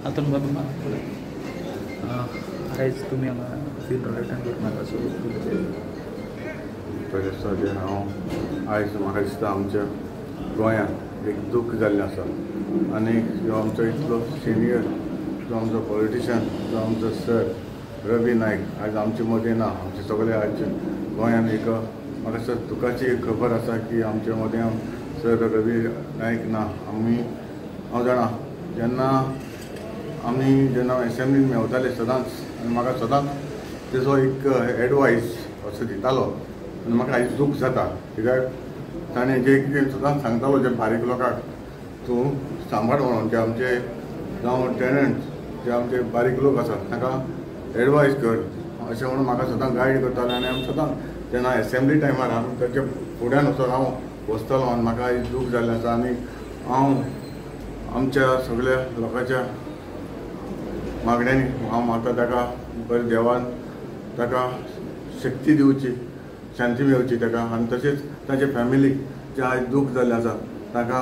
आतां बाबा आयज तुमी हांगा फ्युनरल अटेंड करून सो पयलें सगळें हांव आयज म्हाका दिसता आमच्या गोंयांत एक दूख जाल्लें आसा आनी जो आमचो इतलो सिनियर जो आमचो पॉलिटिशन जो आमचो सर रवी नायक आयज आमचे मदीं ना. आमचे सगळे आयज गोंयांत एक म्हाका दिसता दुखाची एक खबर आसा की आमचे मदीं सर रवी नायक ना. आमी हांव जाणा जेन्ना आमी जेन्ना एसेंब्लीन मेवताले सदांच आनी म्हाका सदांच तेजो एक एडवायस असो दितालो आनी म्हाका आयज दूख जाता कित्याक ताणें जें कितें सदांच सांगतालो जे बारीक लोकांक तूं सांबाळ म्हणून, जे आमचे जावं टेनंट्स जे आमचे बारीक लोक आसात तांकां एडवायस कर अशें म्हणून म्हाका सदांच गायड करताले. आनी आमी सदांच जेन्ना एसेंब्ली टायमार आमी ताच्या फुड्यान वचून हांव बसतालो आनी म्हाका आयज दूख जाल्लें आसा. आनी हांव आमच्या सगळ्या लोकांच्या मागण्यांनी हांव मागता ताका बरें देवान ताका शक्ती दिवची, शांती मेळची ताका आनी तशेंच ताच्या फॅमिलीक जे आयज दूख जाल्लें आसा ताका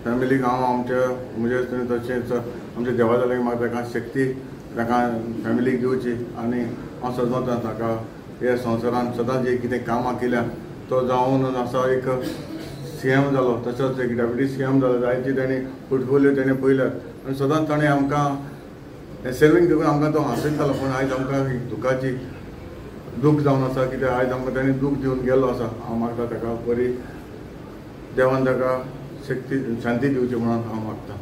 फॅमिलीक हांव आमच्या म्हजे तशेंच आमच्या देवा जाल्यार म्हाका ताका शक्ती ताका फॅमिलीक दिवची. आनी हांव सदांच ताका ह्या संवसारान सदांच जे कितें कामां केल्या तो जावन आसा एक सी एम जालो, तसोच एक डेप्युटी सी एम जालो, जायती ताणें पोर्टफोलियो ताणें पळयल्यात आनी सदांच ताणें आमकां एसेंब्लीक देखून आमकां तो हांसयतालो. पूण आयज आमकां एक दुखाची दूख जावन आसा कित्याक आयज आमकां ताणें दूख दिवन गेल्लो आसा. हांव मागता ताका बरी देवान ताका शक्ती शांती दिवची म्हणून हांव मागता.